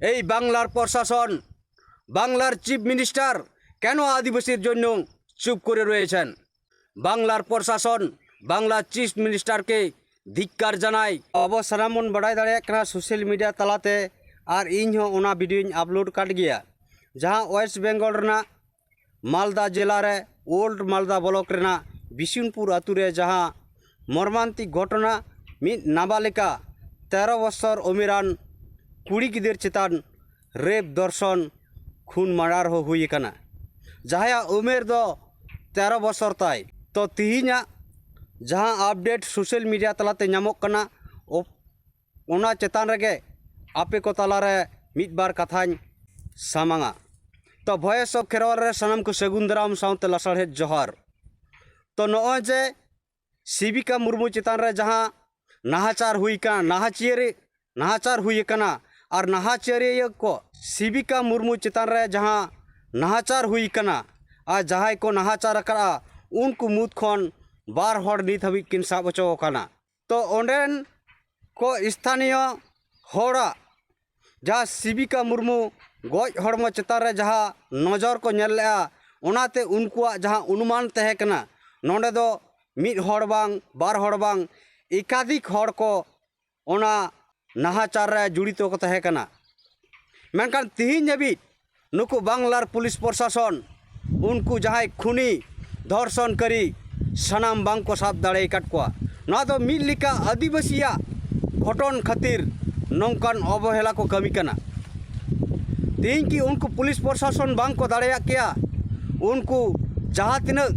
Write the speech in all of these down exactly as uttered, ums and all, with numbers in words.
এই বাংলার প্রশাসন, বাংলার চিফ মিনিস্টার কেন আদিবাসীর জন্য চুপ করে রয়েছেন? বাংলার প্রশাসন, বাংলার চিফ মিনিস্টারকে ধিক্কার জানাই। ᱟᱵᱚ ᱥᱟᱱᱟᱢ ᱵᱚᱱ ᱵᱟᱰᱟᱭ ᱫᱟᱲᱮᱭᱟᱜ ᱠᱟᱱᱟ ᱥᱳᱥᱟᱞ ᱢᱤᱰᱤᱭᱟ ᱛᱟᱞᱟᱛᱮ, ᱟᱨ ᱤᱧ ᱦᱚᱸ ᱚᱱᱟ ᱵᱷᱤᱰᱤᱭᱳᱧ ᱟᱯᱞᱳᱰ ᱟᱠᱟᱫ ᱜᱮᱭᱟ, ᱡᱟᱦᱟᱸ ᱳᱭᱮᱥᱴ ᱵᱮᱝᱜᱚᱞ ᱨᱮᱱᱟᱜ ᱢᱟᱞᱫᱟ ᱡᱮᱞᱟ ᱨᱮ ᱳᱞᱰ ᱢᱟᱞᱫᱟ ᱵᱞᱚᱠ ᱨᱮᱱᱟᱜ ᱵᱤᱥᱩᱱᱯᱩᱨ ᱟᱹᱛᱩ ᱨᱮ ᱡᱟᱦᱟᱸ ᱢᱚᱨᱢᱟᱱᱛᱤᱠ ᱜᱷᱚᱴᱚᱱᱟ, ᱢᱤᱫ ᱱᱟᱵᱟᱞᱤᱠᱟ ᱛᱮᱨᱚ ᱵᱚᱪᱷᱚᱨ ᱩᱢᱮᱨᱟᱱ ᱠᱩᱲᱤ ᱜᱤᱫᱟᱹᱨ ᱪᱮᱛᱟᱱ ᱨᱮᱯ, ᱫᱚᱨᱥᱚᱱ, ᱠᱷᱩᱱ, ᱢᱟᱨᱰᱟᱨ ᱦᱚᱸ ᱦᱩᱭ ᱟᱠᱟᱱᱟ, ᱡᱟᱦᱟᱸᱭᱟᱜ ᱩᱢᱮᱨ ᱫᱚ ᱛᱮᱨᱚ ᱵᱚᱪᱷᱚᱨ ᱛᱟᱭ᱾ ᱛᱚ ᱛᱤᱦᱤᱧᱟᱜ ᱡᱟᱦᱟᱸ ᱟᱯᱰᱮᱴ ᱥᱳᱥᱟᱞ ᱢᱤᱰᱤᱭᱟ ᱛᱟᱞᱟᱛᱮ ᱧᱟᱢᱚᱜ ᱠᱟᱱᱟ, ᱚ-, ᱚᱱᱟ ᱪᱮᱛᱟᱱ ᱨᱮᱜᱮ ᱟᱯᱮ ᱠᱚ ᱛᱟᱞᱟᱨᱮ ᱢᱤᱫ ᱵᱟᱨ ᱠᱟᱛᱷᱟᱧ ᱥᱟᱢᱟᱝᱟ᱾ ᱛᱚ ᱵᱷᱚᱭᱮᱥ ᱚᱯᱷ ᱠᱷᱮᱨᱣᱟᱞ ᱨᱮ ᱥᱟᱱᱟᱢ ᱠᱚ ᱥᱟᱹᱜᱩᱱ ᱫᱟᱨᱟᱢ ᱥᱟᱶᱛᱮ ᱞᱟᱥᱟᱲᱦᱮᱫ ᱡᱚᱦᱟᱨ᱾ ᱛᱚ ᱱᱚᱜᱼᱚᱭ ᱡᱮ ᱥᱤᱵᱤᱠᱟ ᱢᱩᱨᱢᱩ ᱪᱮᱛᱟᱱ ᱨᱮ ᱡᱟᱦᱟᱸ ᱱᱟᱦᱟᱪᱟᱨ ᱦᱩᱭ ᱟᱠᱟᱱᱟ, ᱱᱟᱦᱟᱪᱟᱹᱨᱤ, ᱱᱟᱦᱟᱪᱟᱨ ᱦᱩᱭ ᱟᱠᱟᱱᱟ, ᱟᱨ ᱱᱟᱦᱟᱪᱟᱹᱨᱤᱭᱟᱹ ᱠᱚ ᱥᱤᱵᱤᱠᱟ ᱢᱩᱨᱢᱩ ᱪᱮᱛᱟᱱ ᱨᱮ ᱡᱟᱦᱟᱸ ᱱᱟᱦᱟᱪᱟᱨ ᱦᱩᱭ ᱟᱠᱟᱱᱟ, ᱟᱨ ᱡᱟᱦᱟᱸᱭ ᱠᱚ ᱱᱟᱦᱟᱪᱟᱨ ᱟᱠᱟᱫᱼᱟ, ᱩᱱᱠᱩ ᱢᱩᱫᱽ ᱠᱷᱚᱱ ᱵᱟᱨ ᱦᱚᱲ ᱱᱤᱛ ᱦᱟᱹᱵᱤᱡ ᱠᱤᱱ ᱥᱟᱵ ᱦᱚᱪᱚ ᱟᱠᱟᱱᱟ᱾ ᱛᱚ ᱚᱸᱰᱮᱱ ᱠᱚ ᱥᱛᱷᱟᱱᱤᱭᱚ ᱦᱚᱲᱟᱜ ᱡᱟᱦᱟᱸ ᱥᱤᱵᱤᱠᱟ ᱢᱩᱨᱢᱩ ᱜᱚᱡ ᱦᱚᱲᱢᱚ ᱪᱮᱛᱟᱱ ᱨᱮ ᱡᱟᱦᱟᱸ ᱱᱚᱡᱚᱨ ᱠᱚ ᱧᱮᱞ ᱞᱮᱜᱼᱟ, ᱚᱱᱟᱛᱮ ᱩᱱᱠᱩᱣᱟᱜ ᱡᱟᱦᱟᱸ ᱚᱱᱩᱢᱟᱱ ᱛᱟᱦᱮᱸ ᱠᱟᱱᱟ, ᱱᱚᱰᱮ ᱫᱚ ᱢᱤᱫ ᱦᱚᱲ ᱵᱟᱝ, ᱵᱟᱨ ᱦᱚᱲ ᱵᱟᱝ, ᱮᱠᱟᱫᱷᱤᱠ ᱦᱚᱲ ᱠᱚ ᱚᱱᱟ ᱱᱟᱦᱟᱪᱟᱨ ᱨᱮ ᱡᱚᱲᱤᱛᱚ ᱠᱚ ᱛᱟᱦᱮᱸ ᱠᱟᱱᱟ᱾ ᱢᱮᱱᱠᱷᱟᱱ ᱛᱤᱦᱤᱧ ᱦᱟᱹᱵᱤᱡ ᱱᱩᱠᱩ ᱵᱟᱝᱞᱟᱨ ᱯᱩᱞᱤᱥ ᱯᱨᱚᱥᱟᱥᱚᱱ ᱩᱱᱠᱩ ᱡᱟᱦᱟᱸᱭ ᱠᱷᱩᱱᱤ, ᱫᱷᱚᱨᱥᱚᱱᱠᱟᱨᱤ ᱥᱟᱱᱟᱢ ᱵᱟᱝ ᱠᱚ ᱥᱟᱵ ᱫᱟᱲᱮ ᱟᱠᱟᱫ ᱠᱚᱣᱟ᱾ ᱱᱚᱣᱟ ᱫᱚ ᱢᱤᱫ ᱞᱮᱠᱟ ᱟᱹᱫᱤᱵᱟᱹᱥᱤᱭᱟᱜ ᱜᱷᱚᱴᱚᱱ ᱠᱷᱟᱹᱛᱤᱨ ᱱᱚᱝᱠᱟᱱ ᱚᱵᱚᱦᱮᱞᱟ ᱠᱚ ᱠᱟᱹᱢᱤ ᱠᱟᱱᱟ᱾ ᱛᱮᱦᱮᱧ ᱠᱤ ᱩᱱᱠᱩ ᱯᱩᱞᱤᱥ ᱯᱨᱚᱥᱟᱥᱚᱱ ᱵᱟᱝ ᱠᱚ ᱫᱟᱲᱮᱭᱟᱜ ᱠᱮᱭᱟ ᱩᱱᱠᱩ ᱡᱟᱦᱟᱸ ᱛᱤᱱᱟᱹᱜ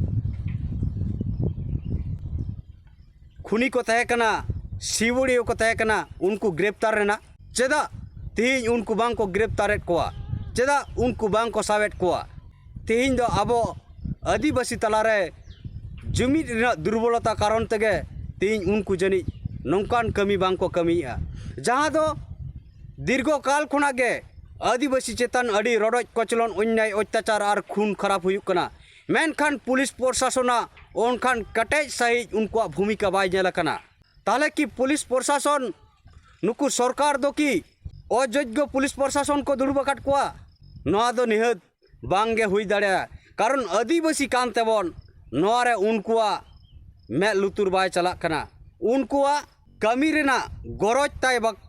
ᱠᱷᱩᱱᱤ ᱠᱚ ᱛᱟᱦᱮᱸ ᱠᱟᱱᱟ, ᱥᱤᱣᱲᱤᱭᱟᱹ ᱠᱚ ᱛᱟᱦᱮᱸ ᱠᱟᱱᱟ, ᱩᱱᱠᱩ ᱜᱨᱮᱯᱛᱟᱨ ᱨᱮᱱᱟᱜ? ᱪᱮᱫᱟᱜ ᱛᱮᱦᱮᱧ ᱩᱱᱠᱩ ᱵᱟᱝ ᱠᱚ ᱜᱨᱮᱯᱛᱟᱨᱮᱫ ᱠᱚᱣᱟ? ᱪᱮᱫᱟᱜ ᱩᱱᱠᱩ ᱵᱟᱝ ᱠᱚ ᱥᱟᱵᱮᱫ ᱠᱚᱣᱟ? ᱛᱮᱦᱮᱧ ᱫᱚ ᱟᱵᱚ ᱟᱹᱫᱤᱵᱟᱹᱥᱤ ᱛᱟᱞᱟᱨᱮ ᱡᱩᱢᱤᱫ ᱨᱮᱱᱟᱜ ᱫᱩᱨᱵᱚᱞᱚᱛᱟ ᱠᱟᱨᱚᱱ ᱛᱮᱜᱮ ᱛᱮᱦᱮᱧ ᱩᱱᱠᱩ ᱡᱟᱹᱱᱤᱡ ᱱᱚᱝᱠᱟᱱ ᱠᱟᱹᱢᱤ ᱵᱟᱝ ᱠᱚ ᱠᱟᱹᱢᱤᱭᱮᱫᱼᱟ, ᱡᱟᱦᱟᱸ ᱫᱚ ᱫᱤᱨᱜᱷᱚ ᱠᱟᱞ ᱠᱷᱚᱱᱟᱜ ᱜᱮ ᱟᱹᱫᱤᱵᱟᱹᱥᱤ ᱪᱮᱛᱟᱱ ᱟᱹᱰᱤ ᱨᱚᱰᱚᱡ ᱠᱚᱪᱞᱚᱱ, ᱚᱱᱱᱭᱟᱭ, ᱚᱛᱛᱟᱪᱟᱨ ᱟᱨ ᱠᱷᱩᱱ ᱠᱷᱟᱨᱟᱯ ᱦᱩᱭᱩᱜ ᱠᱟᱱᱟ᱾ ᱢᱮᱱᱠᱷᱟᱱ ᱯᱩᱞᱤᱥ ᱯᱨᱚᱥᱟᱥᱚᱱᱟᱜ ᱚᱱᱠᱟᱱ ᱠᱮᱴᱮᱡ ᱥᱟᱹᱦᱤᱡ ᱩᱱᱠᱩᱣᱟᱜ ᱵᱷᱩᱢᱤᱠᱟ ᱵᱟᱭ ᱧᱮᱞ ᱟᱠᱟᱱᱟ᱾ ᱛᱟᱦᱚᱞᱮ ᱠᱤ ᱯᱩᱞᱤᱥ ᱯᱨᱚᱥᱟᱥᱚᱱ, ᱱᱩᱠᱩ ᱥᱚᱨᱠᱟᱨ ᱫᱚ ᱠᱤ ᱚᱡᱳᱜᱽᱜᱚ ᱯᱩᱞᱤᱥ ᱯᱨᱚᱥᱟᱥᱚᱱ ᱠᱚ ᱫᱩᱲᱩᱵ ᱟᱠᱟᱫ ᱠᱚᱣᱟ? ᱱᱚᱣᱟ ᱫᱚ ᱱᱤᱦᱟᱹᱛ ᱵᱟᱝ ᱜᱮ ᱦᱩᱭ ᱫᱟᱲᱮᱭᱟᱜᱼᱟ, ᱠᱟᱨᱚᱱ ᱟᱹᱫᱤᱵᱟᱹᱥᱤ ᱠᱟᱱ ᱛᱮᱵᱚᱱ ᱱᱚᱣᱟ ᱨᱮ ᱩᱱᱠᱩᱣᱟᱜ ᱢᱮᱫ ᱞᱩᱛᱩᱨ ᱵᱟᱭ ᱪᱟᱞᱟᱜ ᱠᱟᱱᱟ, ᱩᱱᱠᱩᱣᱟᱜ ᱠᱟᱹᱢᱤ ᱨᱮᱱᱟᱜ ᱜᱚᱨᱚᱡᱽ ᱛᱟᱭ ᱵᱟᱠ-,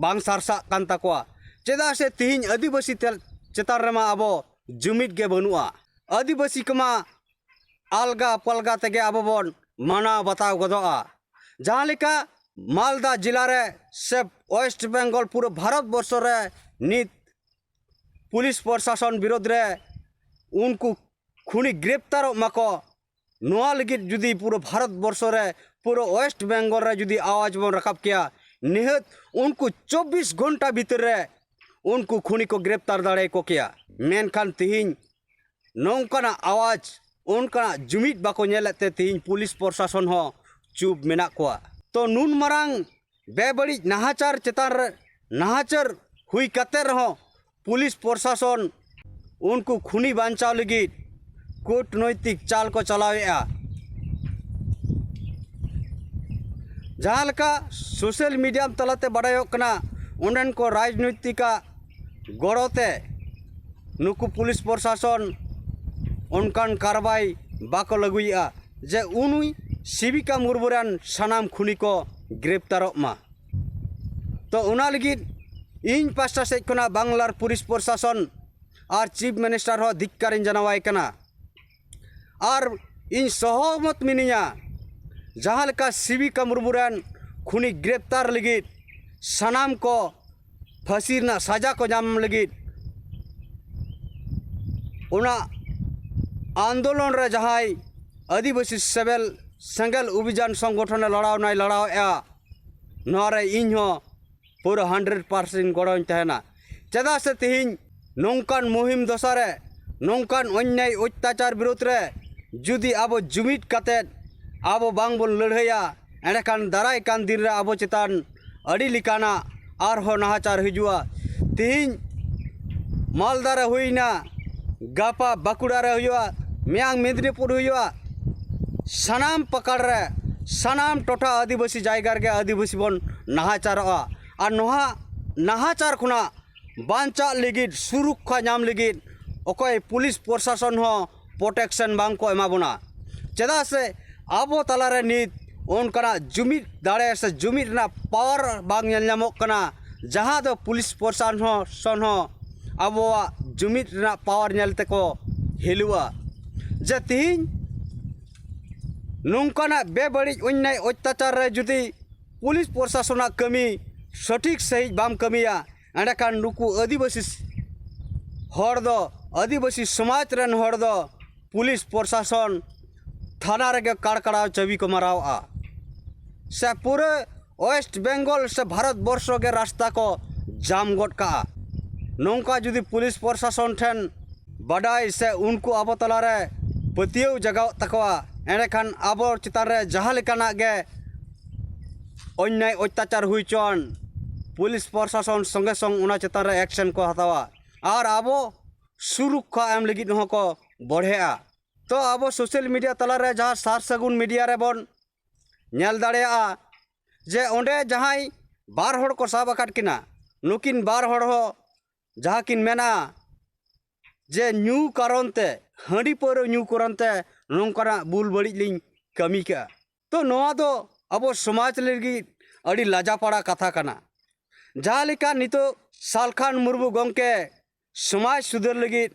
ᱵᱟᱝ ᱥᱟᱨᱥᱟᱜ ᱠᱟᱱ ᱛᱟᱠᱚᱣᱟ᱾ ᱪᱮᱫᱟᱜ ᱥᱮ ᱛᱤᱦᱤᱧ ᱟᱹᱫᱤᱵᱟᱹᱥᱤ ᱛᱮ-, ᱪᱮᱛᱟᱱ ᱨᱮᱢᱟ ᱟᱵᱚ ᱡᱩᱢᱤᱫ ᱜᱮ ᱵᱟᱹᱱᱩᱜᱼᱟ᱾ ᱟᱹᱫᱤᱵᱟᱹᱥᱤ ᱠᱚᱢᱟ ᱟᱞᱜᱟ ᱯᱟᱞᱜᱟ ᱛᱮᱜᱮ ᱟᱵᱚ ᱵᱚᱱ ᱢᱟᱱᱟᱣ ᱵᱟᱛᱟᱣ ᱜᱚᱫᱚᱜᱼᱟ᱾ ᱡᱟᱦᱟᱸ ᱞᱮᱠᱟ ᱢᱟᱞᱫᱟ ᱡᱮᱞᱟ ᱨᱮ ᱥᱮ ᱳᱭᱮᱥᱴ ᱵᱮᱝᱜᱚᱞ ᱯᱩᱨᱟᱹ ᱵᱷᱟᱨᱚᱛ ᱵᱚᱨᱥᱚ ᱨᱮ ᱱᱤᱛ ᱯᱩᱞᱤᱥ ᱯᱨᱚᱥᱟᱥᱚᱱ ᱵᱤᱨᱳᱫᱷ ᱨᱮ ᱩᱱᱠᱩ ᱠᱷᱩᱱᱤ ᱜᱨᱮᱯᱛᱟᱨᱚᱜ ᱢᱟᱠᱚ, ᱱᱚᱣᱟ ᱞᱟᱹᱜᱤᱫ ᱡᱩᱫᱤ ᱯᱩᱨᱟᱹ ᱵᱷᱟᱨᱚᱛ ᱵᱚᱨᱥᱚ ᱨᱮ, ᱯᱩᱨᱟᱹ ᱳᱭᱮᱥᱴ ᱵᱮᱝᱜᱚᱞ ᱨᱮ ᱡᱩᱫᱤ ᱟᱣᱟᱡᱽ ᱵᱚᱱ ᱨᱟᱠᱟᱵ ᱠᱮᱭᱟ, ᱱᱤᱦᱟᱹᱛ ᱩᱱᱠᱩ ᱪᱚᱵᱵᱤᱥ ᱜᱷᱚᱱᱴᱟ ᱵᱷᱤᱛᱤᱨ ᱨᱮ ᱩᱱᱠᱩ ᱠᱷᱩᱱᱤ ᱠᱚ ᱜᱨᱮᱯᱛᱟᱨ ᱫᱟᱲᱮ ᱠᱚ ᱠᱮᱭᱟ᱾ ᱢᱮᱱᱠᱷᱟᱱ ᱛᱤᱦᱤᱧ ᱱᱚᱝᱠᱟᱱᱟᱜ ᱟᱣᱟᱡᱽ, ᱚᱱᱠᱟᱱᱟᱜ ᱡᱩᱢᱤᱫ ᱵᱟᱠᱚ ᱧᱮᱞᱮᱫ ᱛᱮ ᱛᱤᱦᱤᱧ ᱯᱩᱞᱤᱥ ᱯᱨᱚᱥᱟᱥᱚᱱ ᱦᱚᱸ ᱪᱩᱯ ᱢᱮᱱᱟᱜ ᱠᱚᱣᱟ᱾ ᱛᱚ ᱱᱩᱱ ᱢᱟᱨᱟᱝ ᱵᱮᱵᱟᱹᱲᱤᱡ ᱱᱟᱦᱟᱪᱟᱨ ᱪᱮᱛᱟᱱ ᱨᱮ ᱱᱟᱦᱟᱪᱟᱨ ᱦᱩᱭ ᱠᱟᱛᱮ ᱨᱮᱦᱚᱸ ᱯᱩᱞᱤᱥ ᱯᱨᱚᱥᱟᱥᱚᱱ ᱩᱱᱠᱩ ᱠᱷᱩᱱᱤ ᱵᱟᱧᱪᱟᱣ ᱞᱟᱹᱜᱤᱫ ᱠᱩᱴᱱᱳᱭᱛᱤᱠ ᱪᱟᱞ ᱠᱚ ᱪᱟᱞᱟᱣᱮᱫᱼᱟ᱾ ᱡᱟᱦᱟᱸ ᱞᱮᱠᱟ ᱥᱳᱥᱟᱞ ᱢᱤᱰᱤᱭᱟ ᱛᱟᱞᱟᱛᱮ ᱵᱟᱰᱟᱭᱚᱜ ᱠᱟᱱᱟ, ᱚᱸᱰᱮᱱ ᱠᱚ ᱨᱟᱡᱽᱱᱳᱭᱛᱤᱠᱟᱜ ᱜᱚᱲᱚ ᱛᱮ ᱱᱩᱠᱩ ᱯᱩᱞᱤᱥ ᱯᱨᱚᱥᱟᱥᱚᱱ ᱚᱱᱠᱟᱱ ᱠᱟᱨᱵᱟᱭ ᱵᱟᱠᱚ ᱞᱟᱹᱜᱩᱭᱮᱫᱼᱟ ᱡᱮ ᱩᱱᱩᱭ ᱥᱤᱵᱤᱠᱟ ᱢᱩᱨᱢᱩ ᱨᱮᱱ ᱥᱟᱱᱟᱢ ᱠᱷᱩᱱᱤ ᱠᱚ ᱜᱨᱮᱯᱛᱟᱨᱚᱜ ᱢᱟ᱾ ᱛᱚ ᱚᱱᱟ ᱞᱟᱹᱜᱤᱫ ᱤᱧ ᱯᱟᱥᱴᱟ ᱥᱮᱫ ᱠᱷᱚᱱᱟᱜ ᱵᱟᱝᱞᱟᱨ ᱯᱩᱞᱤᱥ ᱯᱨᱚᱥᱟᱥᱚᱱ ᱟᱨ ᱪᱤᱯ ᱢᱤᱱᱤᱥᱴᱟᱨ ᱦᱚᱸ ᱫᱷᱤᱠᱠᱟᱨᱤᱧ ᱡᱟᱱᱟᱣᱟᱭ ᱠᱟᱱᱟ᱾ ᱟᱨ ᱤᱧ ᱥᱚᱦᱚᱢᱚᱛ ᱢᱤᱱᱟᱹᱧᱟ, ᱡᱟᱦᱟᱸ ᱞᱮᱠᱟ ᱥᱤᱵᱤᱠᱟ ᱢᱩᱨᱢᱩ ᱨᱮᱱ ᱠᱷᱩᱱᱤ ᱜᱨᱮᱯᱛᱟᱨ ᱞᱟᱹᱜᱤᱫ ᱥᱟᱱᱟᱢ ᱠᱚ ᱯᱷᱟᱹᱥᱤ ᱨᱮᱱᱟᱜ ᱥᱟᱡᱟ ᱠᱚ ᱧᱟᱢ ᱞᱟᱹᱜᱤᱫ ᱚᱱᱟ ᱟᱱᱫᱳᱞᱚᱱ ᱨᱮ ᱡᱟᱦᱟᱸᱭ ᱟᱹᱫᱤᱵᱟᱹᱥᱤ ᱥᱮᱵᱮᱞ ᱥᱮᱸᱜᱮᱞ ᱚᱵᱷᱤᱡᱟᱱ ᱥᱚᱝᱜᱚᱴᱷᱚᱱᱮ ᱞᱟᱲᱟᱣ ᱱᱟᱭ ᱞᱟᱲᱟᱣᱮᱫᱼᱟ, ᱱᱚᱣᱟ ᱨᱮ ᱤᱧ ᱦᱚᱸ ᱯᱩᱨᱟᱹ ᱦᱟᱱᱰᱨᱮᱰ ᱯᱟᱨᱥᱮᱱᱴ ᱜᱚᱲᱚᱧ ᱛᱟᱦᱮᱱᱟ᱾ ᱪᱮᱫᱟᱜ ᱥᱮ ᱛᱮᱦᱮᱧ ᱱᱚᱝᱠᱟᱱ ᱢᱩᱦᱤᱢ ᱫᱚᱥᱟ ᱨᱮ, ᱱᱚᱝᱠᱟᱱ ᱚᱱᱭᱟᱭ ᱚᱛᱛᱟᱪᱟᱨ ᱵᱤᱨᱩᱫᱽ ᱨᱮ ᱡᱩᱫᱤ ᱟᱵᱚ ᱡᱩᱢᱤᱫ ᱠᱟᱛᱮᱫ ᱟᱵᱚ ᱵᱟᱝ ᱵᱚᱱ ᱞᱟᱹᱲᱦᱟᱹᱭᱟ, ᱮᱸᱰᱮᱠᱷᱟᱱ ᱫᱟᱨᱟᱭ ᱠᱟᱱ ᱫᱤᱱ ᱨᱮ ᱟᱵᱚ ᱪᱮᱛᱟᱱ ᱟᱹᱰᱤ ᱞᱮᱠᱟᱱᱟᱜ ᱟᱨᱦᱚᱸ ᱱᱟᱦᱟᱪᱟᱨ ᱦᱤᱡᱩᱜᱼᱟ᱾ ᱛᱮᱦᱮᱧ ᱢᱟᱞᱫᱟ ᱨᱮ ᱦᱩᱭᱱᱟ, ᱜᱟᱯᱟ ᱵᱟᱸᱠᱩᱲᱟ ᱨᱮ ᱦᱩᱭᱩᱜᱼᱟ, ᱢᱮᱭᱟᱝ ᱢᱮᱫᱽᱱᱤᱯᱩᱨ ᱦᱩᱭᱩᱜᱼᱟ᱾ ᱥᱟᱱᱟᱢ ᱯᱟᱠᱟᱲ ᱨᱮ, ᱥᱟᱱᱟᱢ ᱴᱚᱴᱷᱟ ᱟᱹᱫᱤᱵᱟᱹᱥᱤ ᱡᱟᱭᱜᱟ ᱨᱮᱜᱮ ᱟᱹᱫᱤᱵᱟᱹᱥᱤ ᱵᱚᱱ ᱱᱟᱦᱟᱪᱟᱨᱚᱜᱼᱟ᱾ ᱟᱨ ᱱᱚᱣᱟ ᱱᱟᱦᱟᱪᱟᱨ ᱠᱷᱚᱱᱟᱜ ᱵᱟᱧᱪᱟᱜ ᱞᱟᱹᱜᱤᱫ, ᱥᱩᱨᱚᱠᱠᱷᱟ ᱧᱟᱢ ᱞᱟᱹᱜᱤᱫ ᱚᱠᱚᱭ ᱯᱩᱞᱤᱥ ᱯᱨᱚᱥᱟᱥᱚᱱ ᱦᱚᱸ ᱯᱨᱚᱴᱮᱠᱥᱚᱱ ᱵᱟᱝ ᱠᱚ ᱮᱢᱟ ᱵᱚᱱᱟ᱾ ᱪᱮᱫᱟᱜ ᱥᱮ ᱟᱵᱚ ᱛᱟᱞᱟᱨᱮ ᱱᱤᱛ ᱚᱱᱠᱟᱱᱟᱜ ᱡᱩᱢᱤᱫ ᱫᱟᱲᱮ ᱥᱮ ᱡᱩᱢᱤᱫ ᱨᱮᱱᱟᱜ ᱯᱟᱣᱟᱨ ᱵᱟᱝ ᱧᱮᱞ ᱧᱟᱢᱚᱜ ᱠᱟᱱᱟ, ᱡᱟᱦᱟᱸ ᱫᱚ ᱯᱩᱞᱤᱥ ᱯᱨᱚᱥᱟᱥᱚᱱ ᱦᱚᱸ ᱟᱵᱚᱣᱟᱜ ᱡᱩᱢᱤᱫ ᱨᱮᱱᱟᱜ ᱯᱟᱣᱟᱨ ᱧᱮᱞ ᱛᱮᱠᱚ ᱦᱤᱞᱩᱜᱼᱟ᱾ ᱡᱮ ᱛᱤᱦᱤᱧ ᱱᱚᱝᱠᱟᱱᱟᱜ ᱵᱮᱵᱟᱹᱲᱤᱡ ᱚᱱᱱᱭᱟᱭ ᱚᱛᱛᱟᱪᱟᱨ ᱨᱮ ᱡᱩᱫᱤ ᱯᱩᱞᱤᱥ ᱯᱨᱚᱥᱟᱥᱚᱱᱟᱜ ᱠᱟᱹᱢᱤ ᱥᱚᱴᱷᱤᱠ ᱥᱟᱺᱦᱤᱡ ᱵᱟᱢ ᱠᱟᱹᱢᱤᱭᱟ, ᱮᱸᱰᱮᱠᱷᱟᱱ ᱱᱩᱠᱩ ᱟᱹᱫᱤᱵᱟᱹᱥᱤ ᱦᱚᱲ ᱫᱚ, ᱟᱹᱫᱤᱵᱟᱹᱥᱤ ᱥᱚᱢᱟᱡᱽ ᱨᱮᱱ ᱦᱚᱲ ᱫᱚ ᱯᱩᱞᱤᱥ ᱯᱨᱚᱥᱟᱥᱚᱱ ᱛᱷᱟᱱᱟ ᱨᱮᱜᱮ ᱠᱟᱲᱠᱟᱲᱟᱣ ᱪᱟᱹᱵᱤ ᱠᱚ ᱢᱟᱨᱟᱣᱟᱜᱼᱟ, ᱥᱮ ᱯᱩᱨᱟᱹ ᱳᱭᱮᱥᱴ ᱵᱮᱝᱜᱚᱞ ᱥᱮ ᱵᱷᱟᱨᱚᱛ ᱵᱚᱨᱥᱚ ᱜᱮ ᱨᱟᱥᱛᱟ ᱠᱚ ᱡᱟᱢ ᱜᱚᱫ ᱠᱟᱜᱼᱟ᱾ ᱱᱚᱝᱠᱟ ᱡᱩᱫᱤ ᱯᱩᱞᱤᱥ ᱯᱨᱚᱥᱟᱥᱚᱱ ᱴᱷᱮᱱ ᱵᱟᱰᱟᱭ ᱥᱮ ᱩᱱᱠᱩ ᱟᱵᱚ ᱛᱟᱞᱟᱨᱮ ᱯᱟᱹᱛᱭᱟᱹᱣ ᱡᱟᱜᱟᱣᱚᱜ ᱛᱟᱠᱚᱣᱟ, ᱮᱸᱰᱮᱠᱷᱟᱱ ᱟᱵᱚ ᱪᱮᱛᱟᱱ ᱨᱮ ᱡᱟᱦᱟᱸ ᱞᱮᱠᱟᱱᱟᱜ ᱜᱮ ᱚᱱᱱᱭᱟᱭ ᱚᱛᱛᱟᱪᱟᱨ ᱦᱩᱭ ᱪᱚᱣᱟᱱ, ᱯᱩᱞᱤᱥ ᱯᱨᱚᱥᱟᱥᱚᱱ ᱥᱚᱸᱜᱮ ᱥᱚᱝ ᱚᱱᱟ ᱪᱮᱛᱟᱱ ᱨᱮ ᱮᱠᱥᱮᱱ ᱠᱚ ᱦᱟᱛᱟᱣᱟ ᱟᱨ ᱟᱵᱚ ᱥᱩᱨᱚᱠᱠᱷᱟ ᱮᱢ ᱞᱟᱹᱜᱤᱫ ᱦᱚᱸ ᱠᱚ ᱵᱚᱲᱦᱮᱜᱼᱟ᱾ ᱛᱚ ᱟᱵᱚ ᱥᱳᱥᱟᱞ ᱢᱤᱰᱤᱭᱟ ᱛᱟᱞᱟᱨᱮ ᱡᱟᱦᱟᱸ ᱥᱟᱨ ᱥᱟᱹᱜᱩᱱ ᱢᱤᱰᱤᱭᱟ ᱨᱮᱵᱚᱱ ᱧᱮᱞ ᱫᱟᱲᱮᱭᱟᱜᱼᱟ ᱡᱮ ᱚᱸᱰᱮ ᱡᱟᱦᱟᱸᱭ ᱵᱟᱨ ᱦᱚᱲ ᱠᱚ ᱥᱟᱵ ᱟᱠᱟᱫ ᱠᱤᱱᱟ, ᱱᱩᱠᱤᱱ ᱵᱟᱨ ᱦᱚᱲ ᱦᱚᱸ ᱡᱟᱦᱟᱸ ᱠᱤᱱ ᱢᱮᱱᱟ ᱡᱮ ᱧᱩ ᱠᱟᱨᱚᱱ ᱛᱮ, ᱦᱟᱺᱰᱤ ᱯᱟᱹᱣᱨᱟᱹ ᱧᱩ ᱠᱟᱨᱚᱱ ᱛᱮ ᱱᱚᱝᱠᱟᱱᱟᱜ ᱵᱩᱞ ᱵᱟᱹᱲᱤᱡ ᱞᱤᱧ ᱠᱟᱹᱢᱤ ᱠᱮᱜᱼᱟ᱾ ᱛᱚ ᱱᱚᱣᱟ ᱫᱚ ᱟᱵᱚ ᱥᱚᱢᱟᱡᱽ ᱞᱟᱹᱜᱤᱫ ᱟᱹᱰᱤ ᱞᱟᱡᱟᱯᱟᱲᱟ ᱠᱟᱛᱷᱟ ᱠᱟᱱᱟ᱾ ᱡᱟᱦᱟᱸ ᱞᱮᱠᱟ ᱱᱤᱛᱚᱜ ᱥᱟᱞᱠᱷᱟᱱ ᱢᱩᱨᱢᱩ ᱜᱚᱢᱠᱮ ᱥᱚᱢᱟᱡᱽ ᱥᱩᱫᱷᱟᱹᱨ ᱞᱟᱹᱜᱤᱫ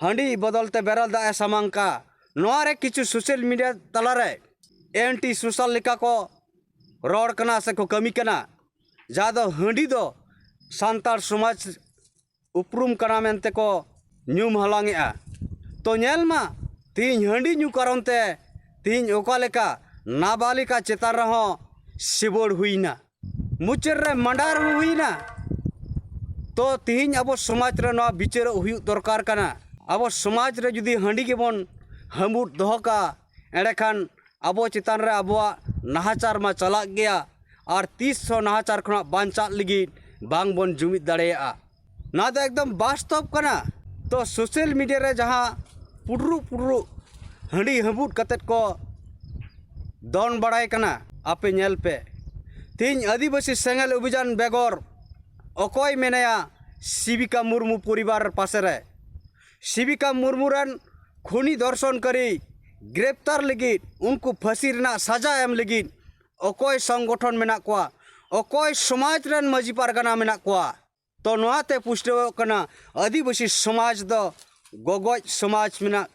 ᱦᱟᱺᱰᱤ ᱵᱚᱫᱚᱞ ᱛᱮ ᱵᱮᱨᱮᱞ ᱫᱟᱜ ᱮ ᱥᱟᱢᱟᱝ ᱠᱟᱜᱼᱟ, ᱱᱚᱣᱟ ᱨᱮ ᱠᱤᱪᱷᱩ ᱥᱳᱥᱟᱞ ᱢᱤᱰᱤᱭᱟ ᱛᱟᱞᱟᱨᱮ ᱮᱱᱴᱤ ᱥᱳᱥᱟᱞ ᱞᱮᱠᱟ ᱠᱚ ᱨᱚᱲ ᱠᱟᱱᱟ ᱥᱮ ᱠᱚ ᱠᱟᱹᱢᱤ ᱠᱟᱱᱟ, ᱡᱟᱦᱟᱸ ᱫᱚ ᱦᱟᱺᱰᱤ ᱫᱚ ᱥᱟᱱᱛᱟᱲ ᱥᱚᱢᱟᱡᱽ ᱩᱯᱨᱩᱢ ᱠᱟᱱᱟ ᱢᱮᱱᱛᱮ ᱠᱚ ᱧᱩᱢ ᱦᱟᱞᱟᱝᱮᱜᱼᱟ᱾ ᱛᱚ ᱧᱮᱞ ᱢᱟ, ᱛᱤᱦᱤᱧ ᱦᱟᱺᱰᱤ ᱧᱩ ᱠᱟᱨᱚᱱ ᱛᱮ ᱛᱤᱦᱤᱧ ᱚᱠᱟ ᱞᱮᱠᱟ ᱱᱟᱵᱟᱞᱤᱠᱟ ᱪᱮᱛᱟᱱ ᱨᱮᱦᱚᱸ ᱥᱤᱵᱚᱲ ᱦᱩᱭᱱᱟ, ᱢᱩᱪᱟᱹᱫ ᱨᱮ ᱢᱟᱰᱟᱨ ᱦᱩᱭᱱᱟ᱾ ᱛᱚ ᱛᱤᱦᱤᱧ ᱟᱵᱚ ᱥᱚᱢᱟᱡᱽ ᱨᱮ ᱱᱚᱣᱟ ᱵᱤᱪᱟᱹᱨᱚᱜ ᱦᱩᱭᱩᱜ ᱫᱚᱨᱠᱟᱨ ᱠᱟᱱᱟ᱾ ᱟᱵᱚ ᱥᱚᱢᱟᱡᱽ ᱨᱮ ᱡᱩᱫᱤ ᱦᱟᱺᱰᱤ ᱜᱮᱵᱚᱱ ᱦᱟᱺᱵᱩᱫ ᱫᱚᱦᱚ ᱠᱟᱜᱼᱟ, ᱮᱸᱰᱮᱠᱷᱟᱱ ᱟᱵᱚ ᱪᱮᱛᱟᱱ ᱨᱮ ᱟᱵᱚᱣᱟᱜ ᱱᱟᱦᱟᱪᱟᱨ ᱢᱟ ᱪᱟᱞᱟᱜ ᱜᱮᱭᱟ, ᱟᱨ ᱛᱤᱥ ᱦᱚᱸ ᱱᱟᱦᱟᱪᱟᱨ ᱠᱷᱚᱱᱟᱜ ᱵᱟᱧᱪᱟᱜ ᱞᱟᱹᱜᱤᱫ ᱵᱟᱝ ᱵᱚᱱ ᱡᱩᱢᱤᱫ ᱫᱟᱲᱮᱭᱟᱜᱼᱟ᱾ ᱱᱚᱣᱟ ᱫᱚ ᱮᱠᱫᱚᱢ ᱵᱟᱥᱛᱚᱵ ᱠᱟᱱᱟ᱾ ᱛᱚ ᱥᱳᱥᱟᱞ ᱢᱤᱰᱤᱭᱟ ᱨᱮ ᱡᱟᱦᱟᱸ ᱯᱩᱰᱨᱩᱜ ᱯᱩᱰᱨᱩᱜ ᱦᱟᱺᱰᱤ ᱦᱟᱺᱵᱩᱫ ᱠᱟᱛᱮᱫ ᱠᱚ ᱫᱚᱱ ᱵᱟᱲᱟᱭ ᱠᱟᱱᱟ, ᱟᱯᱮ ᱧᱮᱞ ᱯᱮ᱾ ᱛᱮᱦᱮᱧ ᱟᱹᱫᱤᱵᱟᱹᱥᱤ ᱥᱮᱸᱜᱮᱞ ᱚᱵᱷᱤᱡᱟᱱ ᱵᱮᱜᱚᱨ ᱚᱠᱚᱭ ᱢᱮᱱᱟᱭᱟ ᱥᱤᱵᱤᱠᱟ ᱢᱩᱨᱢᱩ ᱯᱚᱨᱤᱵᱟᱨ ᱯᱟᱥᱮ ᱨᱮ? ᱥᱤᱵᱤᱠᱟ ᱢᱩᱨᱢᱩ ᱨᱮᱱ ᱠᱷᱩᱱᱤ ᱫᱚᱨᱥᱚᱱᱠᱟᱨᱤ ᱜᱨᱮᱯᱛᱟᱨ ᱞᱟᱹᱜᱤᱫ, ᱩᱱᱠᱩ ᱯᱷᱟᱹᱥᱤ ᱨᱮᱱᱟᱜ ᱥᱟᱡᱟ ᱮᱢ ᱞᱟᱹᱜᱤᱫ ᱚᱠᱚᱭ ᱥᱚᱝᱜᱚᱴᱷᱚᱱ ᱢᱮᱱᱟᱜ ᱠᱚᱣᱟ, ᱚᱠᱚᱭ ᱥᱚᱢᱟᱡᱽ ᱨᱮᱱ ᱢᱟᱹᱡᱷᱤ ᱯᱟᱨᱜᱟᱱᱟ ᱢᱮᱱᱟᱜ ᱠᱚᱣᱟ? ᱛᱚ ᱱᱚᱣᱟ ᱛᱮ ᱯᱩᱥᱴᱟᱹᱣᱚᱜ ᱠᱟᱱᱟ, ᱟᱹᱫᱤᱵᱟᱹᱥᱤ ᱥᱚᱢᱟᱡᱽ ᱫᱚ ᱜᱚᱜᱚᱡ ᱥᱚᱢᱟᱡᱽ ᱢᱮᱱᱟᱜ,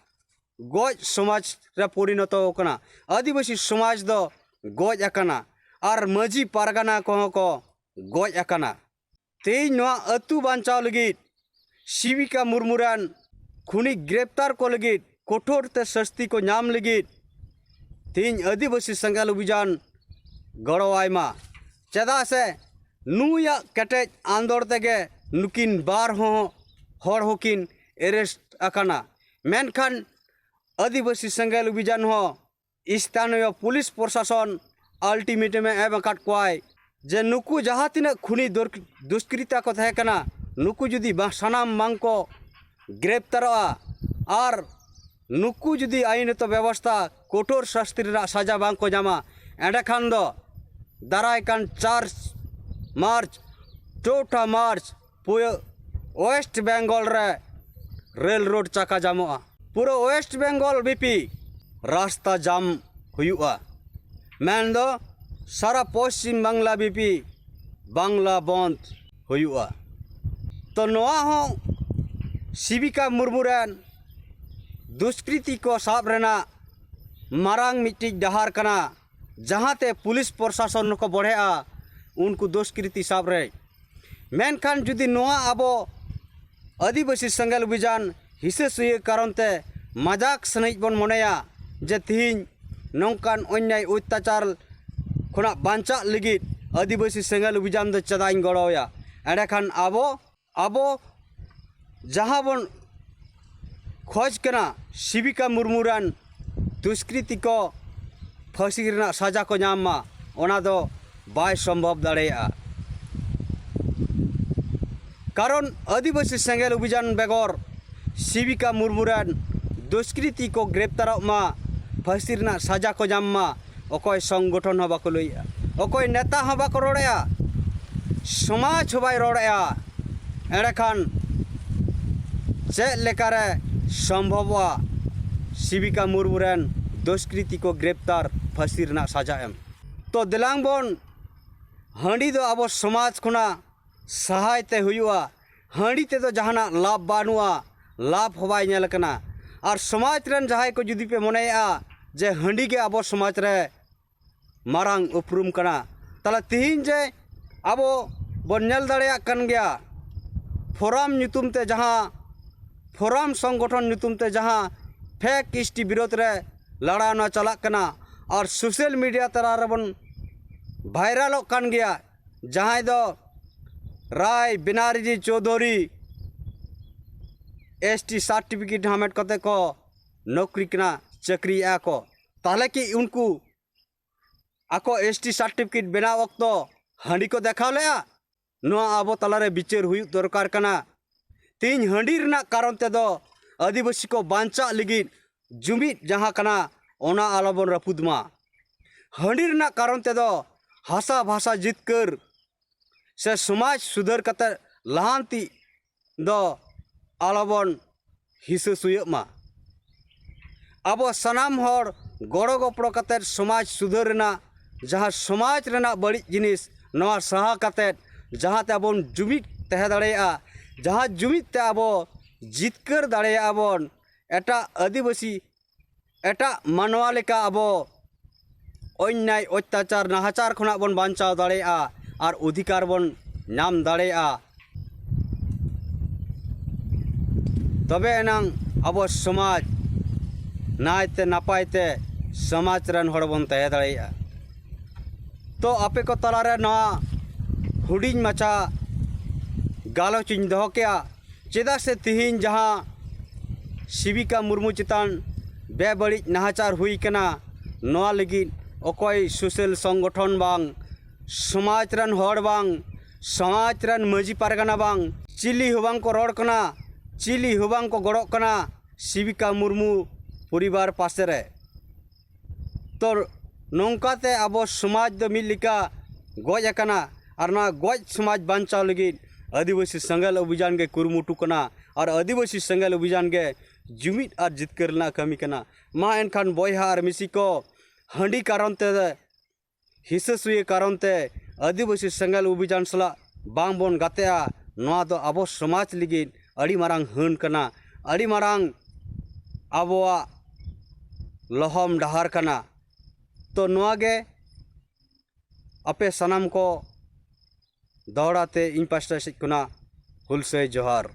ᱜᱚᱡ ᱥᱚᱢᱟᱡᱽ ᱨᱮ ᱯᱚᱨᱤᱱᱚᱛᱚ ᱟᱠᱟᱱᱟ᱾ ᱟᱹᱫᱤᱵᱟᱹᱥᱤ ᱥᱚᱢᱟᱡᱽ ᱫᱚ ᱜᱚᱡ ᱟᱠᱟᱱᱟ ᱟᱨ ᱢᱟᱹᱡᱷᱤ ᱯᱟᱨᱜᱟᱱᱟ ᱠᱚᱦᱚᱸ ᱠᱚ ᱜᱚᱡ ᱟᱠᱟᱱᱟ᱾ ᱛᱮᱦᱮᱧ ᱱᱚᱣᱟ ᱟᱹᱛᱩ ᱵᱟᱧᱪᱟᱣ ᱞᱟᱹᱜᱤᱫ, ᱥᱤᱵᱤᱠᱟ ᱢᱩᱨᱢᱩ ᱨᱮᱱ ᱠᱷᱩᱱᱤ ᱜᱨᱮᱯᱛᱟᱨ ᱠᱚ ᱞᱟᱹᱜᱤᱫ, ᱠᱚᱴᱷᱳᱨ ᱛᱮ ᱥᱟᱹᱥᱛᱤ ᱠᱚ ᱧᱟᱢ ᱞᱟᱹᱜᱤᱫ ᱛᱮᱦᱮᱧ ᱟᱹᱫᱤᱵᱟᱹᱥᱤ ᱥᱮᱸᱜᱮᱞ ᱚᱵᱷᱤᱡᱟᱱ ᱜᱚᱲᱚᱣᱟᱭ ᱢᱟ᱾ ᱪᱮᱫᱟᱜ ᱥᱮ ᱱᱩᱭᱟᱜ ᱠᱮᱴᱮᱡ ᱟᱸᱫᱳᱲ ᱛᱮᱜᱮ ᱱᱩᱠᱤᱱ ᱵᱟᱨ ᱦᱚᱸ ᱦᱚᱲ ᱦᱚᱸᱠᱤᱱ ᱮᱨᱮᱥᱴ ᱟᱠᱟᱱᱟ᱾ ᱢᱮᱱᱠᱷᱟᱱ ᱟᱹᱫᱤᱵᱟᱹᱥᱤ ᱥᱮᱸᱜᱮᱞ ᱚᱵᱷᱤᱡᱟᱱ ᱦᱚᱸ ᱥᱛᱷᱟᱱᱤᱭᱚ ᱯᱩᱞᱤᱥ ᱯᱨᱚᱥᱟᱥᱚᱱ ᱟᱞᱴᱤᱢᱮᱴᱟᱢ ᱮ ᱮᱢ ᱟᱠᱟᱫ ᱠᱚᱣᱟᱭ ᱡᱮ ᱱᱩᱠᱩ ᱡᱟᱦᱟᱸ ᱛᱤᱱᱟᱹᱜ ᱠᱷᱩᱱᱤ ᱫᱚᱨ-, ᱫᱩᱥᱠᱨᱤᱛᱟ ᱠᱚ ᱛᱟᱦᱮᱸ ᱠᱟᱱᱟ, ᱱᱩᱠᱩ ᱡᱩᱫᱤ ᱵᱟ-, ᱥᱟᱱᱟᱢ ᱵᱟᱝ ᱠᱚ ᱜᱨᱮᱯᱛᱟᱨᱚᱜᱼᱟ ᱟᱨ ᱱᱩᱠᱩ ᱡᱩᱫᱤ ᱟᱭᱤᱱᱚᱛᱚ ᱵᱮᱵᱚᱥᱛᱷᱟ ᱠᱚᱴᱷᱳᱨ ᱥᱟᱥᱛᱤ ᱨᱮᱱᱟᱜ ᱥᱟᱡᱟ ᱵᱟᱝ ᱠᱚ ᱧᱟᱢᱟ, ᱮᱸᱰᱮᱠᱷᱟᱱ ᱫᱚ ᱫᱟᱨᱟᱭ ᱠᱟᱱ ᱪᱟᱨ ᱢᱟᱨᱪ, ᱪᱳᱣᱴᱷᱟ ᱢᱟᱨᱪ, ᱯᱩᱨᱟᱹ ᱳᱭᱮᱥᱴ ᱵᱮᱝᱜᱚᱞ ᱨᱮ ᱨᱮᱞ ᱨᱳᱰ ᱪᱟᱠᱟ ᱡᱟᱢᱚᱜᱼᱟ᱾ ᱯᱩᱨᱟᱹ ᱳᱭᱮᱥᱴ ᱵᱮᱝᱜᱚᱞ ᱵᱤᱯᱤ ᱨᱟᱥᱛᱟ ᱡᱟᱢ ᱦᱩᱭᱩᱜᱼᱟ, ᱢᱮᱱᱫᱚ ᱥᱟᱨᱟ ᱯᱚᱥᱪᱤᱢ ᱵᱟᱝᱞᱟ ᱵᱤᱯᱤ ᱵᱟᱝᱞᱟ ᱵᱚᱱᱫ ᱦᱩᱭᱩᱜᱼᱟ᱾ ᱛᱚ ᱱᱚᱣᱟ ᱦᱚᱸ ᱥᱤᱵᱤᱠᱟ ᱢᱩᱨᱢᱩ ᱨᱮᱱ ᱫᱩᱥᱠᱨᱤᱛᱤ ᱠᱚ ᱥᱟᱵ ᱨᱮᱱᱟᱜ ᱢᱟᱨᱟᱝ ᱢᱤᱫᱴᱤᱡ ᱰᱟᱦᱟᱨ ᱠᱟᱱᱟ, ᱡᱟᱦᱟᱸᱛᱮ ᱯᱩᱞᱤᱥ ᱯᱨᱚᱥᱟᱥᱚᱱ ᱦᱚᱸᱠᱚ ᱵᱚᱲᱦᱮᱜᱼᱟ ᱩᱱᱠᱩ ᱫᱩᱥᱠᱨᱤᱛᱤ ᱥᱟᱵ ᱨᱮ᱾ ᱢᱮᱱᱠᱷᱟᱱ ᱡᱩᱫᱤ ᱱᱚᱣᱟ ᱟᱵᱚ ᱟᱹᱫᱤᱵᱟᱹᱥᱤ ᱥᱮᱸᱜᱮᱞ ᱚᱵᱷᱤᱡᱟᱱ ᱦᱤᱥᱟᱹ ᱥᱩᱭᱟᱹ ᱠᱟᱨᱚᱱ ᱛᱮ ᱢᱟᱡᱟᱠ ᱥᱟᱹᱱᱤᱡ ᱵᱚᱱ ᱢᱚᱱᱮᱭᱟ ᱡᱮ ᱛᱤᱦᱤᱧ ᱱᱚᱝᱠᱟᱱ ᱚᱱᱭᱟᱭ ᱚᱛᱛᱟᱪᱟᱨ ᱠᱷᱚᱱᱟᱜ ᱵᱟᱧᱪᱟᱜ ᱞᱟᱹᱜᱤᱫ ᱟᱹᱫᱤᱵᱟᱹᱥᱤ ᱥᱮᱸᱜᱮᱞ ᱚᱵᱷᱤᱡᱟᱱ ᱫᱚ ᱪᱮᱫᱟᱜ ᱤᱧ ᱜᱚᱲᱚᱣᱟᱭᱟ, ᱮᱸᱰᱮᱠᱷᱟᱱ ᱟᱵᱚ, ᱟᱵᱚ ᱡᱟᱦᱟᱸ ᱵᱚᱱ ᱠᱷᱚᱡᱽ ᱠᱟᱱᱟ ᱥᱤᱵᱤᱠᱟ ᱢᱩᱨᱢᱩ ᱨᱮᱱ ᱫᱩᱥᱠᱨᱤᱛᱤ ᱠᱚ ᱯᱷᱟᱹᱥᱤ ᱨᱮᱱᱟᱜ ᱥᱟᱡᱟ ᱠᱚ ᱧᱟᱢ ᱢᱟ, ᱚᱱᱟ ᱫᱚ ᱵᱟᱭ ᱥᱚᱢᱵᱷᱚᱵ ᱫᱟᱲᱮᱭᱟᱜᱼᱟ᱾ ᱠᱟᱨᱚᱱ ᱟᱹᱫᱤᱵᱟᱹᱥᱤ ᱥᱮᱸᱜᱮᱞ ᱚᱵᱷᱤᱡᱟᱱ ᱵᱮᱜᱚᱨ ᱥᱤᱵᱤᱠᱟ ᱢᱩᱨᱢᱩ ᱨᱮᱱ ᱫᱩᱥᱠᱨᱤᱛᱤ ᱠᱚ ᱜᱨᱮᱯᱛᱟᱨᱚᱜ ᱢᱟ, ᱯᱷᱟᱹᱥᱤ ᱨᱮᱱᱟᱜ ᱥᱟᱡᱟ ᱠᱚ ᱧᱟᱢ ᱢᱟ, ᱚᱠᱚᱭ ᱥᱚᱝᱜᱚᱴᱷᱚᱱ ᱦᱚᱸ ᱵᱟᱠᱚ ᱞᱟᱹᱭᱮᱜᱼᱟ, ᱚᱠᱚᱭ ᱱᱮᱛᱟ ᱦᱚᱸ ᱵᱟᱠᱚ ᱨᱚᱲᱮᱜᱼᱟ᱾ ᱥᱚᱢᱟᱡᱽ ᱦᱚᱸ ᱵᱟᱭ ᱨᱚᱲᱮᱜᱼᱟ, ᱮᱸᱰᱮᱠᱷᱟᱱ ᱪᱮᱫ ᱞᱮᱠᱟᱨᱮ ᱥᱚᱢᱵᱷᱚᱵᱚᱜᱼᱟ ᱥᱤᱵᱤᱠᱟ ᱢᱩᱨᱢᱩ ᱨᱮᱱ ᱫᱩᱥᱠᱨᱤᱛᱤ ᱠᱚ ᱜᱨᱮᱯᱛᱟᱨ, ᱯᱷᱟᱹᱥᱤ ᱨᱮᱱᱟᱜ ᱥᱟᱡᱟ ᱮᱢ? ᱛᱚ ᱫᱮᱞᱟᱝ ᱵᱚᱱ, ᱦᱟᱺᱰᱤ ᱫᱚ ᱟᱵᱚ ᱥᱚᱢᱟᱡᱽ ᱠᱷᱚᱱᱟᱜ ᱥᱟᱦᱟᱭ ᱛᱮ ᱦᱩᱭᱩᱜᱼᱟ᱾ ᱦᱟᱺᱰᱤ ᱛᱮᱫᱚ ᱡᱟᱦᱟᱱᱟᱜ ᱞᱟᱵᱷ ᱵᱟᱹᱱᱩᱜᱼᱟ, ᱞᱟᱵᱷ ᱦᱚᱸ ᱵᱟᱭ ᱧᱮᱞ ᱟᱠᱟᱱᱟ᱾ ᱟᱨ ᱥᱚᱢᱟᱡᱽ ᱨᱮᱱ ᱡᱟᱦᱟᱸᱭ ᱠᱚ ᱡᱩᱫᱤ ᱯᱮ ᱢᱚᱱᱮᱭᱮᱜᱼᱟ ᱡᱮ ᱦᱟᱺᱰᱤ ᱜᱮ ᱟᱵᱚ ᱥᱚᱢᱟᱡᱽ ᱨᱮ ᱢᱟᱨᱟᱝ ᱩᱯᱨᱩᱢ ᱠᱟᱱᱟ, ᱛᱟᱦᱞᱮ ᱛᱤᱦᱤᱧ ᱡᱮ ᱟᱵᱚ ᱵᱚᱱ ᱧᱮᱞ ᱫᱟᱲᱮᱭᱟᱜ ᱠᱟᱱ ᱜᱮᱭᱟ, ᱯᱷᱳᱨᱟᱢ ᱧᱩᱛᱩᱢ ᱛᱮ ᱡᱟᱦᱟᱸ, ᱯᱷᱳᱨᱟᱢ ᱥᱚᱝᱜᱚᱴᱷᱚᱱ ᱧᱩᱛᱩᱢ ᱛᱮ ᱡᱟᱦᱟᱸ ᱯᱷᱮᱠ ᱮᱥ ᱴᱤ ᱵᱤᱨᱳᱫᱷ ᱨᱮ ᱞᱟᱲᱟᱣᱱᱟ ᱪᱟᱞᱟᱜ ᱠᱟᱱᱟ, ᱟᱨ ᱥᱳᱥᱟᱞ ᱢᱤᱰᱤᱭᱟ ᱛᱟᱞᱟ ᱨᱮᱵᱚᱱ ᱵᱷᱟᱭᱨᱟᱞᱚᱜ ᱠᱟᱱ ᱜᱮᱭᱟ, ᱡᱟᱦᱟᱸᱭ ᱫᱚ Ray Banerjee Chowdhury S T certificate ᱦᱟᱢᱮᱴ ᱠᱟᱛᱮ ᱠᱚ ᱱᱚᱠᱨᱤ ᱠᱟᱱᱟ, ᱪᱟᱹᱠᱨᱤᱭᱮᱜᱼᱟ ᱠᱚ᱾ ᱛᱟᱦᱚᱞᱮ ᱠᱤ ᱩᱱᱠᱩ ᱟᱠᱚ ᱮᱥ ᱴᱤ ᱥᱟᱨᱴᱤᱯᱷᱤᱠᱮᱴ ᱵᱮᱱᱟᱣ ᱚᱠᱛᱚ ᱦᱟᱺᱰᱤ ᱠᱚ ᱫᱮᱠᱷᱟᱣ ᱞᱮᱜᱼᱟ? ᱱᱚᱣᱟ ᱟᱵᱚ ᱛᱟᱞᱟᱨᱮ ᱵᱤᱪᱟᱹᱨ ᱦᱩᱭᱩᱜ ᱫᱚᱨᱠᱟᱨ ᱠᱟᱱᱟ᱾ ᱛᱮᱦᱮᱧ ᱦᱟᱺᱰᱤ ᱨᱮᱱᱟᱜ ᱠᱟᱨᱚᱱ ᱛᱮᱫᱚ ᱟᱹᱫᱤᱵᱟᱹᱥᱤ ᱠᱚ ᱵᱟᱧᱪᱟᱜ ᱞᱟᱹᱜᱤᱫ ᱡᱩᱢᱤᱫ ᱡᱟᱦᱟᱸ ᱠᱟᱱᱟ, ᱚᱱᱟ ᱟᱞᱚᱵᱚᱱ ᱨᱟᱹᱯᱩᱫ ᱢᱟ᱾ ᱦᱟᱺᱰᱤ ᱨᱮᱱᱟᱜ ᱠᱟᱨᱚᱱ ᱛᱮᱫᱚ ᱦᱟᱥᱟ ᱵᱷᱟᱥᱟ ᱡᱤᱛᱠᱟᱹᱨ ᱥᱮ ᱥᱚᱢᱟᱡᱽ ᱥᱩᱫᱷᱟᱹᱨ ᱠᱟᱛᱮ ᱞᱟᱦᱟᱱᱛᱤ ᱫᱚ ᱟᱞᱚᱵᱚᱱ ᱦᱤᱥᱟᱹ ᱥᱩᱭᱟᱹᱜ ᱢᱟ᱾ ᱟᱵᱚ ᱥᱟᱱᱟᱢ ᱦᱚᱲ ᱜᱚᱲᱚ ᱜᱚᱯᱚᱲᱚ ᱠᱟᱛᱮ ᱥᱚᱢᱟᱡᱽ ᱥᱩᱫᱷᱟᱹᱨ ᱨᱮᱱᱟᱜ, ᱡᱟᱦᱟᱸ ᱥᱚᱢᱟᱡᱽ ᱨᱮᱱᱟᱜ ᱵᱟᱹᱲᱤᱡ ᱡᱤᱱᱤᱥ, ᱱᱚᱣᱟ ᱥᱟᱦᱟ ᱠᱟᱛᱮ ᱡᱟᱦᱟᱸ ᱛᱮ ᱟᱵᱚᱱ ᱡᱩᱢᱤᱫ ᱛᱟᱦᱮᱸ ᱫᱟᱲᱮᱭᱟᱜᱼᱟ, ᱡᱟᱦᱟᱸ ᱡᱩᱢᱤᱫ ᱛᱮ ᱟᱵᱚ ᱡᱤᱛᱠᱟᱹᱨ ᱫᱟᱲᱮᱭᱟᱜᱼᱟ ᱵᱚᱱ, ᱮᱴᱟᱜ ᱟᱹᱫᱤᱵᱟᱹᱥᱤ, ᱮᱴᱟᱜ ᱢᱟᱱᱣᱟ ᱞᱮᱠᱟ ᱟᱵᱚ ᱚᱱᱱᱭᱟᱭ, ᱚᱛᱛᱟᱪᱟᱨ, ᱱᱟᱦᱟᱪᱟᱨ ᱠᱷᱚᱱᱟᱜ ᱵᱚᱱ ᱵᱟᱧᱪᱟᱣ ᱫᱟᱲᱮᱭᱟᱜᱼᱟ ᱟᱨ ᱚᱫᱷᱤᱠᱟᱨ ᱵᱚᱱ ᱧᱟᱢ ᱫᱟᱲᱮᱭᱟᱜᱼᱟ᱾ ᱛᱚᱵᱮ ᱮᱱᱟᱝ ᱟᱵᱚ ᱥᱚᱢᱟᱡᱽ ᱱᱟᱭᱛᱮ ᱱᱟᱯᱟᱭ ᱛᱮ ᱥᱚᱢᱟᱡᱽ ᱨᱮᱱ ᱦᱚᱲ ᱵᱚᱱ ᱛᱟᱦᱮᱸ ᱫᱟᱲᱮᱭᱟᱜᱼᱟ᱾ ᱛᱚ ᱟᱯᱮ ᱠᱚ ᱛᱟᱞᱟᱨᱮ ᱱᱚᱣᱟ ᱦᱩᱰᱤᱧ ᱢᱟᱪᱷᱟ ᱜᱟᱞᱚᱪ ᱤᱧ ᱫᱚᱦᱚ ᱠᱮᱜᱼᱟ, ᱪᱮᱫᱟᱜ ᱥᱮ ᱛᱤᱦᱤᱧ ᱡᱟᱦᱟᱸ ᱥᱤᱵᱤᱠᱟ ᱢᱩᱨᱢᱩ ᱪᱮᱛᱟᱱ ᱵᱮᱵᱟᱹᱲᱤᱡ ᱱᱟᱦᱟᱪᱟᱨ ᱦᱩᱭ ᱠᱟᱱᱟ, ᱱᱚᱣᱟ ᱞᱟᱹᱜᱤᱫ ᱚᱠᱚᱭ ᱥᱳᱥᱟᱞ ᱥᱚᱝᱜᱚᱴᱷᱚᱱ ᱵᱟᱝ, ᱥᱚᱢᱟᱡᱽ ᱨᱮᱱ ᱦᱚᱲ ᱵᱟᱝ, ᱥᱚᱢᱟᱡᱽ ᱨᱮᱱ ᱢᱟᱹᱡᱷᱤ ᱯᱟᱨᱜᱟᱱᱟ ᱵᱟᱝ, ᱪᱤᱞᱤ ᱦᱚᱸ ᱵᱟᱝ ᱠᱚ ᱨᱚᱲ ᱠᱟᱱᱟ, ᱪᱤᱞᱤ ᱦᱚᱸ ᱵᱟᱝ ᱠᱚ ᱜᱚᱲᱚᱜ ᱠᱟᱱᱟ ᱥᱤᱵᱤᱠᱟ ᱢᱩᱨᱢᱩ ᱯᱚᱨᱤᱵᱟᱨ ᱯᱟᱥᱮ ᱨᱮ᱾ ᱛᱚ ᱱᱚᱝᱠᱟᱛᱮ ᱟᱵᱚ ᱥᱚᱢᱟᱡᱽ ᱫᱚ ᱢᱤᱫ ᱞᱮᱠᱟ ᱜᱚᱡ ᱟᱠᱟᱱᱟ᱾ ᱟᱨ ᱱᱚᱣᱟ ᱜᱚᱡ ᱥᱚᱢᱟᱡᱽ ᱵᱟᱧᱪᱟᱣ ᱞᱟᱹᱜᱤᱫ ᱟᱹᱫᱤᱵᱟᱹᱥᱤ ᱥᱮᱸᱜᱮᱞ ᱚᱵᱷᱤᱡᱟᱱ ᱜᱮ ᱠᱩᱨᱩᱢᱩᱴᱩ ᱠᱟᱱᱟ᱾ ᱟᱨ ᱟᱹᱫᱤᱵᱟᱹᱥᱤ ᱥᱮᱸᱜᱮᱞ ᱚᱵᱷᱤᱡᱟᱱ ᱜᱮ ᱡᱩᱢᱤᱫ ᱟᱨ ᱡᱤᱛᱠᱟᱹᱨ ᱨᱮᱱᱟᱜ ᱠᱟᱹᱢᱤ ᱠᱟᱱᱟ᱾ ᱢᱟ ᱮᱱᱠᱷᱟᱱ ᱵᱚᱭᱦᱟ ᱟᱨ ᱢᱤᱥᱤ ᱠᱚ, ᱦᱟᱺᱰᱤ ᱠᱟᱨᱚᱱ ᱛᱮ, ᱦᱤᱥᱟᱹ ᱥᱩᱭᱟᱹ ᱠᱟᱨᱚᱱ ᱛᱮ ᱟᱹᱫᱤᱵᱟᱹᱥᱤ ᱥᱮᱸᱜᱮᱞ ᱚᱵᱷᱤᱡᱟᱱ ᱥᱟᱞᱟᱜ ᱵᱟᱝ ᱵᱚᱱ ᱜᱟᱛᱮᱜᱼᱟ᱾ ᱱᱚᱣᱟ ᱫᱚ ᱟᱵᱚ ᱥᱚᱢᱟᱡᱽ ᱞᱟᱹᱜᱤᱫ ᱟᱹᱰᱤ ᱢᱟᱨᱟᱝ ᱦᱟᱹᱱ ᱠᱟᱱᱟ, ᱟᱹᱰᱤ ᱢᱟᱨᱟᱝ ᱟᱵᱚᱣᱟᱜ ᱞᱚᱦᱚᱢ ᱰᱟᱦᱟᱨ ᱠᱟᱱᱟ᱾ ᱛᱚ ᱱᱚᱣᱟ ᱜᱮ ᱟᱯᱮ ᱥᱟᱱᱟᱢ ᱠᱚ ᱫᱚᱦᱲᱟ ᱛᱮ ᱤᱧ ᱯᱟᱥᱴᱟ ᱥᱮᱫ ᱠᱷᱚᱱᱟᱜ ᱦᱩᱞᱥᱟᱹᱭ ᱡᱚᱦᱟᱨ᱾